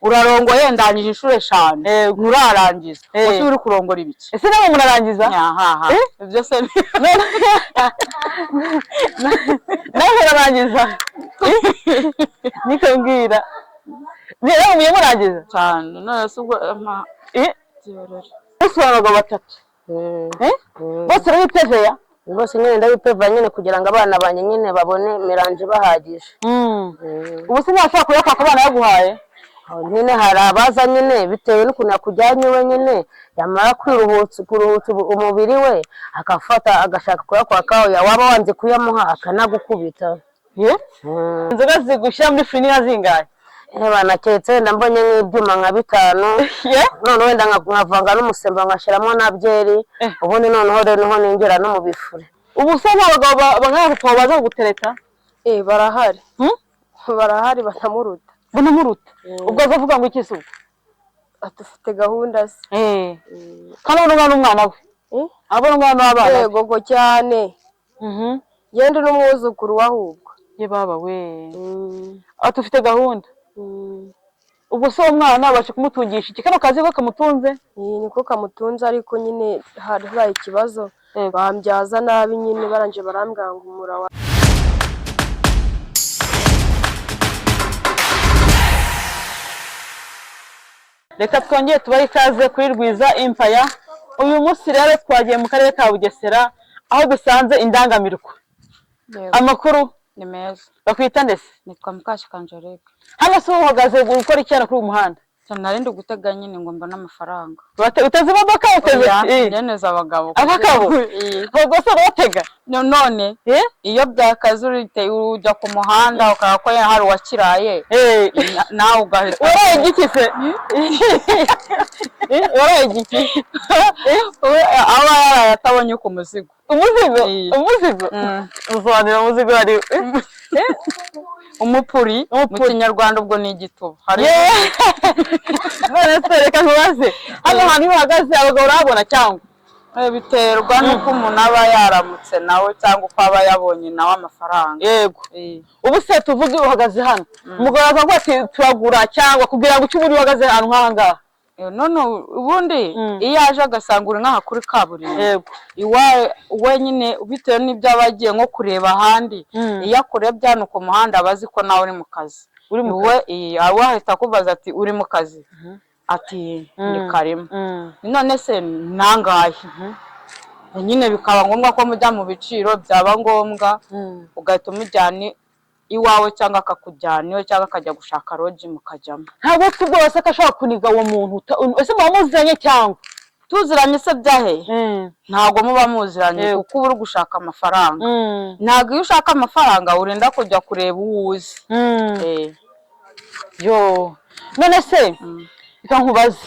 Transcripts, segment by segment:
Urarongoye, ndangije inshuro 5, nturarangiza. Ese uri kurongora ibiki? Ese nawe murarangiza? Ahaha, ibyo se Nawe murarangiza? Niko mbwira, nawe muye murangiza? Cyane, none se ubwo ama Bose bari abagabo batatu? Bose urabitezeya? Bose nyine ndabipeva nyine kugira ngo abana banjye nyine babone mélange bahagije. Ubu se ntashobora kuyakwaka abana yaguhaye? Aho nyine hari abaza nyine bitewe n'ukuntu yakujyanye iwe nyine, yamara kwiruhutsa, kuruhutsa umubiri we, agafata agashaka kuyakwaka, waba wanze kuyamuha akanagukubita. Inzoga zigushyira muri furi ni nka zingahe? Bana, keretse wenda mbonye nk'ibyuma nka 5, none wenda nkavanga n'umusemba, ngashyiramo na byeri, ubundi noneho rero niho ninjira no mu bifuri. Ubu se nta bagabo bangana papa baza kugutereta? Eh, barahari. Hmm? Barahari, banamuruta. Banamuruta? Ubwo azavuga ngo iki se ubwo? Ati ufite gahunda se? Kandi abona umwana, umwana we? Eh? Abona umwana w'abana be? Yego go cyane. Genda n'umwuzukuru we ahubwo. Ye baba we! Ati ufite gahunda. Ubwo se uwo mwana abasha kumutungisha iki? Kano kazi ko kamutunze? Iyi niko kamutunze, ariko nyine hari habaye ikibazo, bambyaza nabi nyine, barangije barambwira ngo umura wa Reka twongere tubahe ikaze kuri Rwiza Empire. Uyu munsi rero twagiye mu karere ka Bugesera, aho dusanze indangamirwa. Amakuru? Ni meza. Bakwita ndetse? Nitwa Mukashyaka Angelique. Hano se uhagaze gukora iki hano kuri uyu muhanda? Cyane, nari ndi gutega nyine ngo mbone amafaranga. Uteze imodoka, uteze? Oya, ngeneza abagabo. Abagabo? Eh. Ubwo se uratega? None iyo byakaze urite ujya ku muhanda ukaba ko hari uwakiraye, nawe ugahita Waraye igiki se? Waraye igiki? Aba yaraye atabonye ku muzigo. Umuzigo? Eh. Umuzigo? Usobanura umuzigo ari Umupuri mu Umupuri. Kinyarwanda ubwo ni igituba. Hari None se reka nkubaze, hano hantu iyo uhagaze abagabo urahabona cyangwa? Biterwa n'uko umuntu aba yaramutse nawe cyangwa uko aba yabonye nawe amafaranga. Ubu se tuvuge uhagaze hano, umugabo azavuga ati turagura, cyangwa kugira ngo uce ubundi uhagaze ahantu nk'aha ngaha? None ubundi iyo aje agasanga uri nk'aha kuri kaburimbo, iwawe wenyine, bitewe n'ibyo aba agiye nko kureba ahandi, iyo akurebye hano ku muhanda aba azi ko nawe uri mu kazi. Uri mu We we ahita akubaza ati uri mu kazi? Ati ni karimo. None se nangahe? Nyine bikaba ngombwa ko mujya mu biciro, byaba ngombwa ugahita umujyana iwawe cyangwa akakujyana iwe, cyangwa akajya gushaka lodge mukajyamo. Ntabwo ufite ubwoba se ko ashobora kuniga uwo muntu ese muba muziranye cyangwa? Tuziranye se byahe? Ntabwo muba muziranye, kuko uba uri gushaka amafaranga. Ntabwo iyo ushaka amafaranga urinda kujya kureba uwo uzi. Yo, none se reka nkubaze,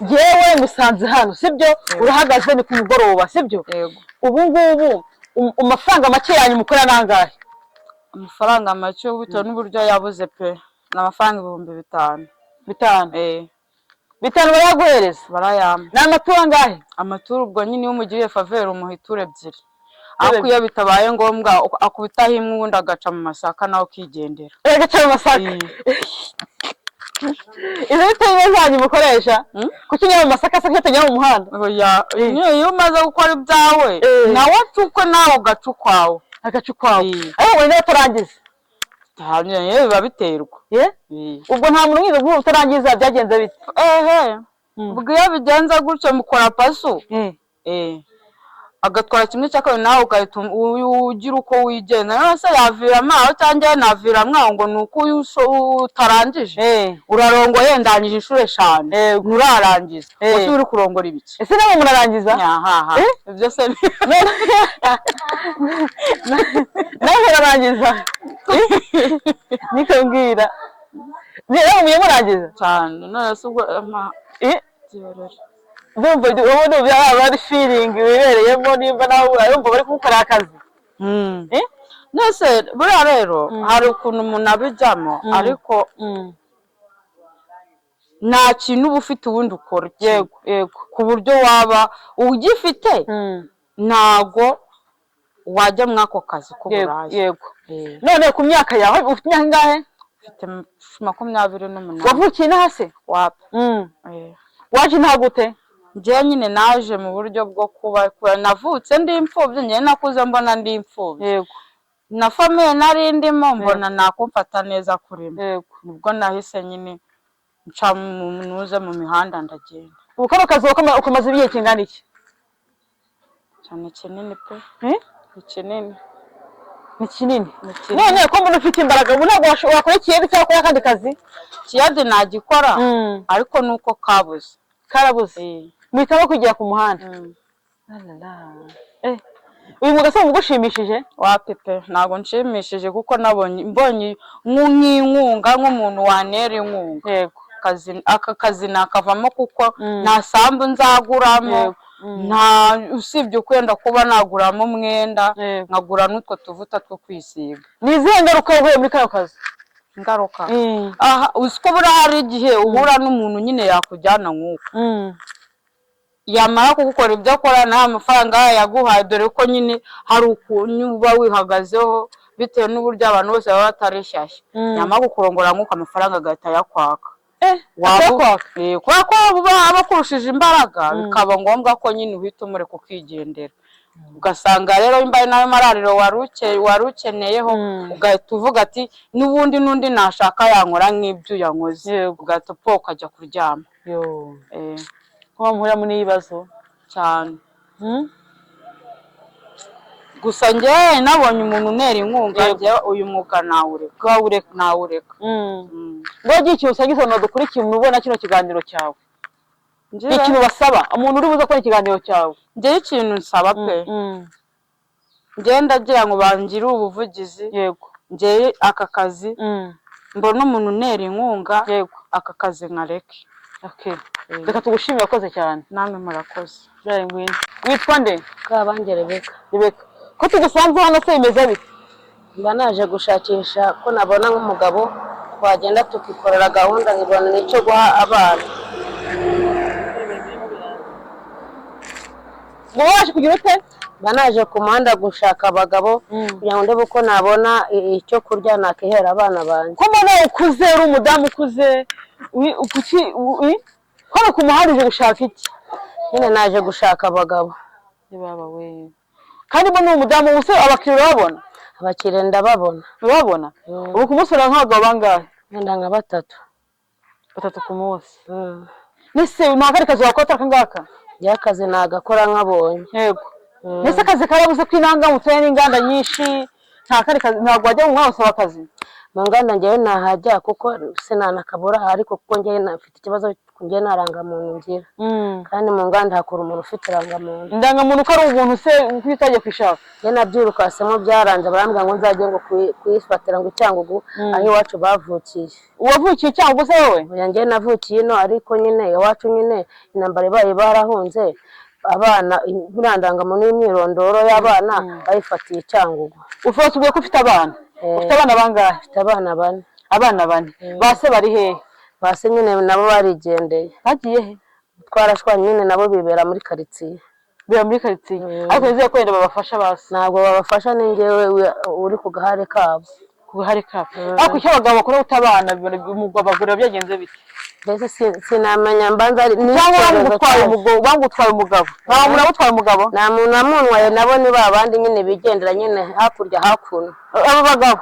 njyewe musanze hano, sibyo? Urahagaze, ni ku mugoroba, sibyo? Yego. Ubu ngubu amafaranga make yanyu mukora nangahe? Amafaranga make bitewe n'uburyo yabuze pe, ni amafaranga 5000. 5? Eh. 5 barayaguhereza? Barayampa. Ni amaturo angahe? Amaturo ubwo nyine iyo umugiriye faveur umuha ituro 2, ariko iyo bitabaye ngombwa akubitaho imwe, ubundi agaca mu masaka nawe ukigendera. Agaca mu masaka? Izo ni terime zanyu mukoresha? Kuki unyura mu masaka se, kuki utanyura mu muhanda? Oya, nyine iyo umaze gukora ibyawe nawe acukwe, nawe ugaca ukwawe. Agaca ukwawe. Ariko ngo niba utarangiza? Yewe, biba biterwa. Ye? Eh. Ubwo nta muntu mwiza nk'ubu utarangiza, byagenze bite? Ehe, ubwo iyo bigenze gutyo mukora pasu, agatwara 1/2, nawe ugahita ugira uko wigenza. None se yaviramo aho cyangwa naviramo aho ngo ni uko uyu utarangije? Urarongoye, ndangije inshuro 5, nturarangiza. Ese uri kurongora ibiki? Ese nawe murarangiza? Ahaha, ibyo se Nawe murarangiza? Niko mbwira, nawe muye murangiza? Cyane, none se ubwo ama Ndumva ubu ndumva yaba ari feeling wibereyemo, nimba nawe urumva bari kugukorera akazi. Nese buriya rero hari ukuntu umuntu abijyamo, ariko nta kintu uba ufite ubundi ukora iki. Yego yego. Ku buryo waba ugifite, ntago wajya muri ako kazi k'uburaya. Yego. None ku myaka yawe, ufite imyaka ingahe? Mfite 28. Wavukiye inaha se? Wapi. Waje inaha gute? Njyewe nyine naje mu buryo bwo kuba navutse ndi imfubyi, njyewe nakuze mbona ndi imfubyi. Na famille nari ndimo mbona nakumfata neza kurimo. Nibwo nahise nyine nca mu nuze mu mihanda ndagenda. Ubu kano kazi ukamaze igihe kingana iki? Cyane kinini pe. Eh? Ni kinini. Ni kinini. Ni kinini. None ko mbona ufite imbaraga, ubu ntabwo wakora ikiyede cyangwa wakora akandi kazi? Ikiyede nagikora, ariko nuko kabuze. Karabuze. Muhitamo kwigira ku muhanda. Eh, uyu mwuga se wumva ugushimishije? Wapi pe, ntabwo nshimishije, kuko nabonye mbonye nk'inkunga, nk'umuntu wantera inkunga, aka kazi nakavamo, kuko nta sambu nzaguramo. Nta, usibye kwenda kuba naguramo umwenda, nkagura n'utwo tuvuta two kwisiga. Ni izihe ngaruka wahuye muri kano kazi? Ingaruka, aha uzi ko buriya hari igihe uhura n'umuntu nyine yakujyana nk'uko, yamara kugukora ibyo akora nawe amafaranga yaguhaye, dore ko nyine hari ukuntu uba wihagazeho bitewe n'uburyo abantu bose baba batari shyashya, yamara kukurongora nk'uko amafaranga agahita ayakwaka. Akayakwaka? Kubera ko aba akurushije imbaraga, bikaba ngombwa ko nyine uhita umureka ukigendera, ugasanga rero imbaye nawe marariro wari ukeneyeho, ugahita uvuga ati n'ubundi n'undi nashaka yankora nk'ibyo yankoze, ugahita upfa ukajya kuryama. Yo, kuba muhuramo n'ibibazo. Cyane. Gusa njyewe nabonye umuntu untera inkunga, njyewe uyu mwuga nawureka. Wawureka? Nawureka. Ngo ugire ikintu usangiza abantu badukurikiye, umuntu ubona kino kiganiro cyawe, ikintu basaba umuntu uri buze kubona ikiganiro cyawe. Njyewe ikintu nsaba pe, njyewe ndagira ngo bangire ubuvugizi. Njyewe aka kazi, mbona umuntu untera inkunga, aka kazi nkareke. Okay. Reka tugushimire, wakoze cyane. Namwe murakoze. Jaye, ngwino. Witwa nde? Kabange Rebeka. Rebeka, ko tugusanze hano se bimeze bite? Mba naje gushakisha ko nabona nk'umugabo twagenda tukikorera gahunda, nkibona n'icyo guha abana. Ngo waje kugira ute? Mba naje ku muhanda gushaka abagabo kugira ngo ndebe uko nabona icyo kurya nakihera abana banjye. Ko mbona ukuze, uri umudamu ukuze, kuki hano ku muhanda uje gushaka iki? Nyine naje gushaka abagabo. Baba we, kandi mbona uri umudamu, ubu se abakiriya urababona? Abakiriya ndababona. Urababona? Ubu ku munsi urabona nk'abagabo bangahe? Wenda nka batatu. Batatu ku munsi? Nese nta kandi kazi wakora atari aka ngaka? Njyewe akazi nagakora nkabonye. Mbese akazi karabuze ko inanga mutuye n'inganda nyinshi, nta kandi kazi, ntabwo wajya mu mwanya usaba akazi? Mu nganda njyewe nahajya, kuko sinanakabura, ariko kuko njyewe mfite ikibazo, njyewe nta rangamuntu ngira, kandi mu nganda hakora umuntu ufite irangamuntu. Indangamuntu ko ari ubuntu se, kuko utagiye kwishaka? Njye nabyirukasemo byaranze, barambwira ngo nzajye ngo kuyifatira ngo i Cyangugu, aho iwacu bavukiye. Uwavukiye Cyangugu se wowe? Oya, njyewe navukiye ino, ariko nyine iwacu nyine intambara ibaye barahunze, abana buriya ndangamuntu y'imyirondoro y'abana bayifatiye i Cyangugu. Ushobora tubwiye ko ufite abana? Ufite abana bangahe? Mfite abana bane. Abana bane, ba se bari hehe? Ba se nyine nabo barigendeye. Bagiye he? Twarashwanye nyine, nabo bibera muri karitsiye. Bibera muri karitsiye, ariko nizeye ko wenda babafasha basi. Ntabwo babafasha, ni njyewe uri ku gahare kabo. Ku gahare kabo. Ariko icyo abagabo bakora guta abana, abagore byagenze bite? Mbese sinamenya, mbanza ari ni Cyangwa icyorezo bamugutwaye cyaje. umugabo, bamugutwaye umugabo, nta muntu wamutwaye umugabo? Nta muntu wamuntwaye, nabo ni ba bandi nyine bigendera nyine hakurya hakuno. Abo bagabo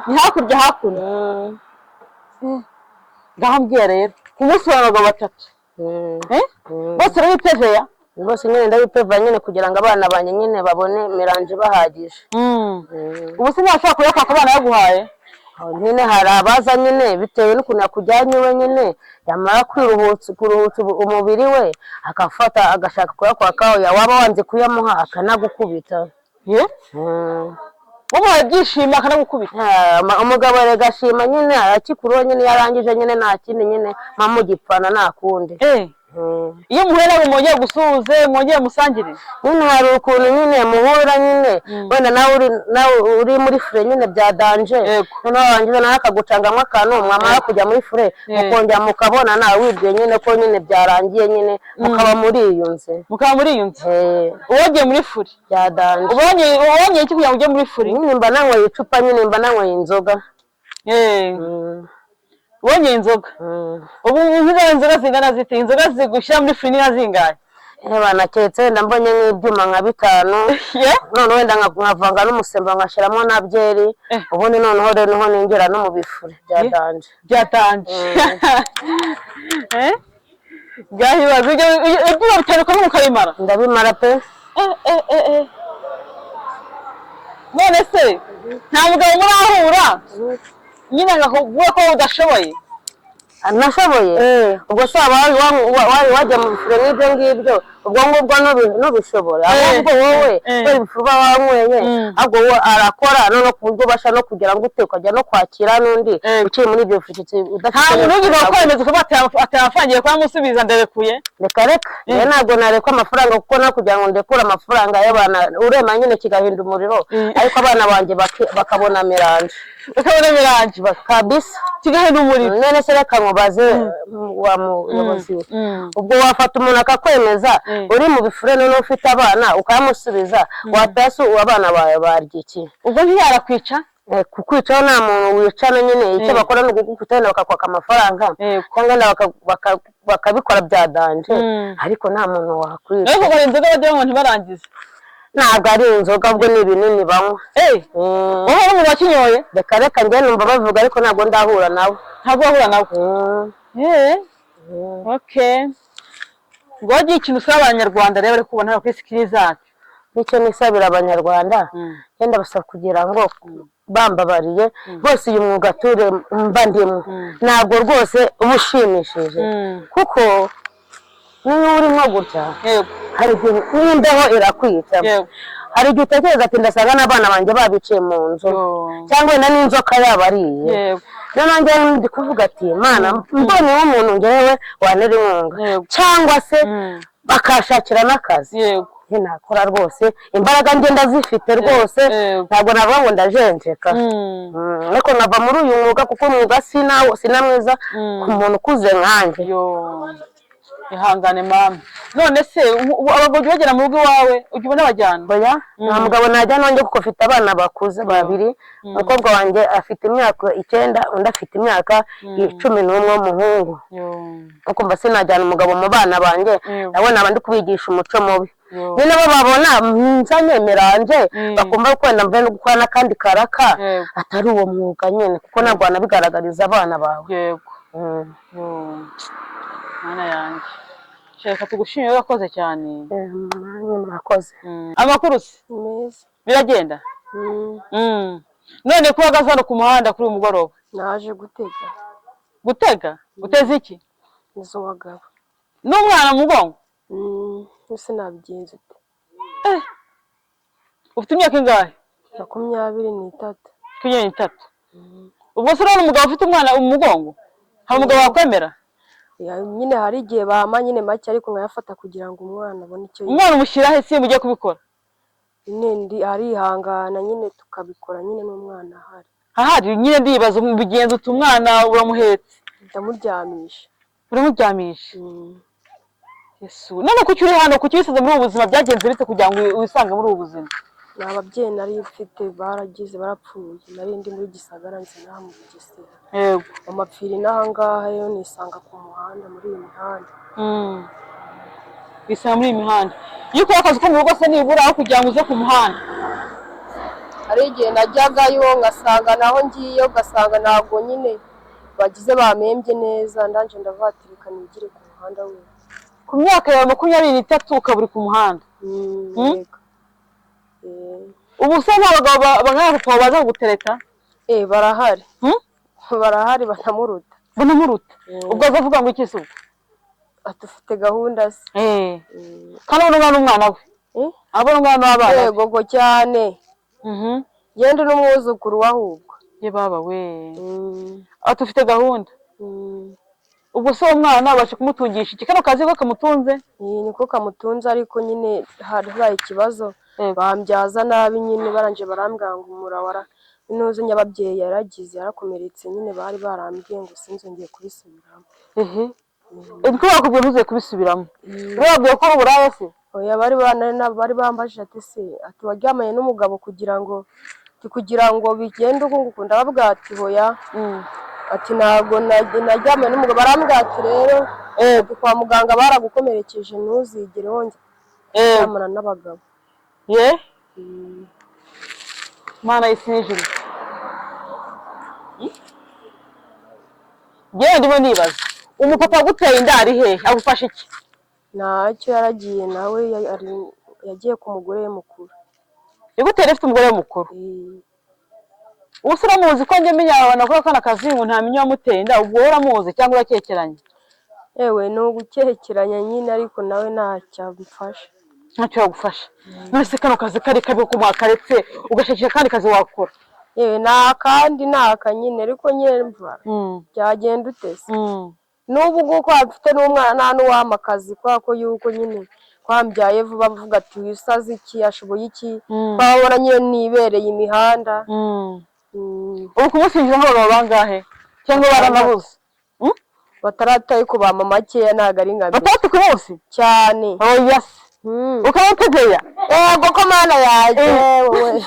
ni hakurya hakuno. Ngaho mbwira rero, ku munsi wa abagabo batatu? Eh? Bose urabiteveya? Bose nyine ndabipeva nyine kugira ngo abana banjye nyine babone mélange bahagije. Ubu se ntashobora kuyakwaka abana yaguhaye? Aho nyine hari abaza nyine bitewe n'ukuntu yakujyanye iwe nyine, yamara kwiruhutsa, kuruhutsa umubiri we, akafata agashaka kuyakwaka, waba wanze kuyamuha akanagukubita. Ye? Wamuhaye ibyishimo akanagukubita? Umugabo erega ashima nyine akikuriho nyine, iyo arangije nyine nta kindi nyine mpamugipfana nta kundi. Iyo muhuye nabo mwongeye gusuhuze, mwongeye musangire? Nyine hari ukuntu nyine muhura nyine, wenda nawe uri muri fure nyine bya danger, noneho warangiza nawe akagucangamo akantu, mwamara kujya muri fure mukongera mukabona, nawe wibwiye nyine ko nyine byarangiye nyine, mukaba muriyunze. Mukaba muriyunze. Uwagiye muri furi? Bya danger. Ubonye iki kugira ngo ujye muri furi? Nyine mba nanyweye icupa, nyine mba nanyweye inzoga. Wongeye inzoga. Ubu nk'izo inzoga zingana zite? Inzoga zigushyira muri furi ni nka zingahe? Bana, keretse wenda mbonye nk'ibyuma nka 5, none wenda nkavanga n'umusemba, ngashyiramo na byeri, ubundi noneho rero niho ninjira no mu bifuri bya danger. Byatanje. Byahibaza ibyuma 5 ukamwe ukabimara? Ndabimara pe. None se nta mugabo murahura nyine ngo akubwire ko udashoboye? Nashoboye? Ubwo se waba wari wajya mu bifuri nk'ibyo ngibyo, ubwo ngubwo ntubishobora? Ahubwo wowe kubera ibifuri uba wanyweye, ahubwo wowe arakora noneho ku buryo ubasha no kugira ngo ute ukajya no kwakira n'undi ukiri muri ibyo bifuri udafite. Nta muntu wigeze wakwemeza kuba ati amafaranga ngiye kuyamusubiza, nderekuye? Reka reka, njye ntabwo narekwa amafaranga, kuko no kugira ngo ndekure amafaranga y'abana urema nyine kigahinda umuriro, ariko abana banjye bakabona mélange. Ukabona mélange. Kabisa. Kigahinda umuriro. None se reka nkubaze, wa muyobozi we, ubwo wafata umuntu akakwemeza uri mu bifure, none ufite abana ukayamusubiza, watasi abana bawe barya iki? Ubwo ntiyarakwica? Kukwicaho nta muntu wicana nyine, icyo bakora ni ukugukubita wenda bakakwaka amafaranga, cyangwa wenda bakabikora bya danger, ariko nta muntu wakwica. Ariko kugura inzoga bagira ngo ntibarangize? Ntabwo ari inzoga, ubwo ni ibinini banywa. Wowe uri umuntu wakinyoye? Reka reka, njye numva bavuga ariko ntabwo ndahura nabo. Ntabwo wahura nawe. Okay, ngo wagiye ikintu usaba Abanyarwanda rero bari kubona hano kuri screen zacu? Nicyo nisabira Abanyarwanda, ngenda basaba kugira ngo bambabariye rwose, uyu mwuga ture mba ndimo ntabwo rwose uba ushimishije, kuko niyo urimo gutya hari igihe n'imbeho irakwica, hari igihe utekereza ati ndasanga n'abana banjye babiciye mu nzu, cyangwa wenda n'inzoka yabariye. Noneho njyewe ndi kuvuga ati Mana, mbonye umuntu njyewe wantera inkunga, cyangwa se bakashakira n'akazi, nakora rwose, imbaraga ngenda zifite rwose, ntabwo navuga ngo ndajenjeka. Ariko nkava muri uyu mwuga, kuko umwuga sina mwiza ku muntu ukuze nkanjye. Yo, ihangane mama. None se abagabo ujya ubagera mu rugo iwawe, ujya ubona abajyana? Oya, nta mugabo najya nonge, kuko mfite abana bakuze babiri. Umukobwa wanjye afite imyaka 9, undi afite imyaka 11 w'umuhungu. Yo. Ukumva sinajyana umugabo mu bana banjye, ndabona aba ndi kubigisha umuco mubi. Yo. Nyine bo babona nzanye mélange, bakumva ko wenda mvuye no gukora n'akandi karaka atari uwo mwuga nyine, kuko ntabwo wanabigaragariza abana bawe. Yo, mwana yanjye, reka tugushimire, urakoze cyane. Namwe murakoze. Amakuru se? Meza. Biragenda? None ko uhagaze hano ku muhanda kuri uyu mugoroba? Naje gutega. Gutega? Uteze iki? Iz'uwagabo. N'umwana mu mugongo? Ese nabigenza ute? Ufite imyaka ingahe? 23. 23. Ubwo se urabona umugabo ufite umwana mu mugongo, hari umugabo wakwemera? Ya, nyine hari igihe bampa nyine make, ariko nkayafata kugira ngo umwana abone icyo yiga. Umwana umushyira he se mugiye kubikora? Nyine ndi arihangana nyine, tukabikora nyine n'umwana ahari. Ahari nyine, ndibaza ubigenza ute? Umwana uramuhetse? Ndamuryamisha. Uramuryamisha? Yesu! None kuki uri hano? Kuki wisize muri ubu buzima? Byagenze bite kugira ngo wisange muri ubu buzima? Ni ababyeyi nari mfite baragize barapfuye, nari ndi muri Gisagara, nzi inaha mu Bugesera. Amapfiri n'aha ngaha rero nisanga ku muhanda, muri iyi mihanda. Wisanga muri iyi mihanda. Iyo ukora akazi ko mu rugo se nibura, aho kugira ngo uze ku muhanda? Hari igihe najyagayo ngasanga naho ngiye, ugasanga ntabwo nyine bagize bampembye neza, ndanje ndavuga nigire ku muhanda we. Ku myaka yawe 23 ukaba uri ku muhanda? Yego. Ubu se nta bagabo bangana papa baza kugutereta? Barahari. Barahari, banamuruta. Banamuruta? Ubwo aza avuga ngo iki se ubwo? Ati ufite gahunda se? Kandi abona umwana, umwana we? Eh? Abona umwana w'abana be? Yego go cyane. Genda n'umwuzukuru we ahubwo. Ye baba we! Ati ufite gahunda? Ubwo se uwo mwana ubasha kumutungisha iki? Kano kazi ko kamutunze? Iyi niko kamutunze, ariko nyine habaye ikibazo, bambyaza nabi nyine, barangije barambwira ngo umurawara inuze nyababyeyi yaragize yarakomeretse nyine, bari barambwiye ngo sinzongeye kubisubiramo. Ehe, niko bakubwiye ntuzuye kubisubiramo? Bababwiye ko ari uburaya se? Oya, bari bambajije ati se, ati waryamanye n'umugabo kugira ngo Ati kugira ngo bigende uku nguku, ndababwira ati hoya, ati ntabwo naryamanye n'umugabo. Barambwira ati rero, ati kwa muganga baragukomerekeje, ntuzigere wongera kuryamana n'abagabo. Ye Mana y'isi n'ijuru! Yewe, ndimo nibaza, umupapa waguteye inda ari hehe? Agufasha iki? Ntacyo, yaragiye nawe, yagiye ku mugore we mukuru. Yaguteye ifite umugore we mukuru? Eh. Ubu se uramuzi? Ko njye menya abantu bakora kano kazi ngo ntamenya uwamuteye inda. Ubwo wowe uramuzi cyangwa urakekeranya? Yewe, ni ugukekeranya nyine, ariko nawe ntacyo amfasha. Ntacyo yagufasha. None se kano kazi kari kabi ko mwakaretse, ugashakisha akandi kazi wakora? Yewe, nta kandi, ni aka nyine, ariko nyine mva byagenda ute se? N'ubu ngubu ko mfite n'umwana, nta n'uwampa akazi, kubera ko yuko nyine kwambyaye vuba, avuga ati wisaze iki, ashoboye iki, twabona nyine nibereye imihanda. Ubu ku munsi winjiza nk'abagabo bangahe, cyangwa baranabuze? Batarataye ku bama makeya, ntabwo ari nka mbere. 6 ku munsi? Cyane. Oya se! Ukaba utegeya? Yego ko Mana yanjye wowe!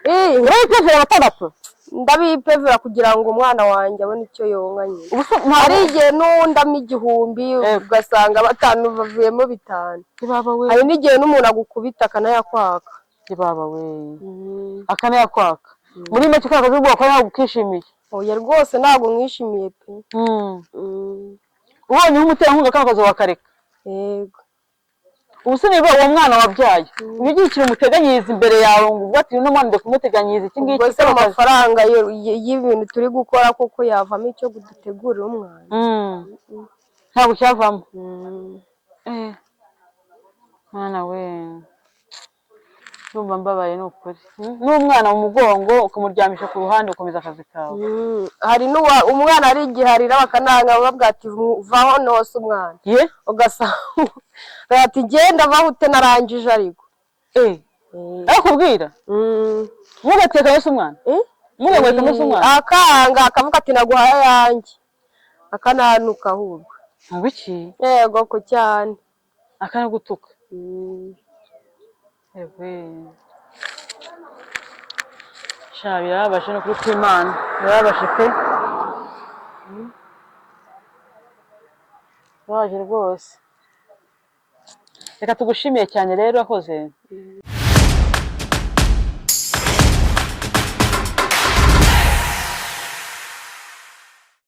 Eh, Urabipevera 6? Ndabipevera kugira ngo umwana wanjye abone icyo yonka nyine. Ubu se Hari ntabwo igihe n'undamo 1000, ugasanga batanu bavuyemo 5. Baba we! Hari n'igihe n'umuntu agukubita akanayakwaka. Baba we, akanayakwaka! Muri make kano kazi ubwoko ntabwo ukishimiye? Oya rwose, ntabwo mwishimiye pe. Ubonye nk'umuterankunga kano kazi wakareka? Yego. Ubu se niba uwo mwana wabyaye ujya ugira ikintu umuteganyiriza imbere yawe, ngo uvuge ati uno mwana ndi kumuteganyiriza iki ngiki? Ubwo se mu Kano kazi- mafaranga y'ibintu turi gukora koko yavamo icyo dutegurira umwana? Ntabwo cyavamo. Mwana we, ndumva mbabaye, ni ukuri. N'umwana mu mugongo ukamuryamisha ku ruhande, ukomeza akazi kawe? Hari n'uwa umwana ari igihe arira bakananga, bavuga ati vaho nose umwana. Ye? Ugasanga ati genda vaho ute, narangije ariko. Arakubwira? Mugateka yose umwana? Mugateka yose umwana? Akanga, akavuga ati naguhaye ayanjye, akananuka ahubwo. Mu biki? Yego ko cyane. Akanagutuka? Ewe sha, birababaje, ni ukuri kw'Imana, birababaje pe. Birababaje rwose. Reka tugushimiye cyane rero, wakoze.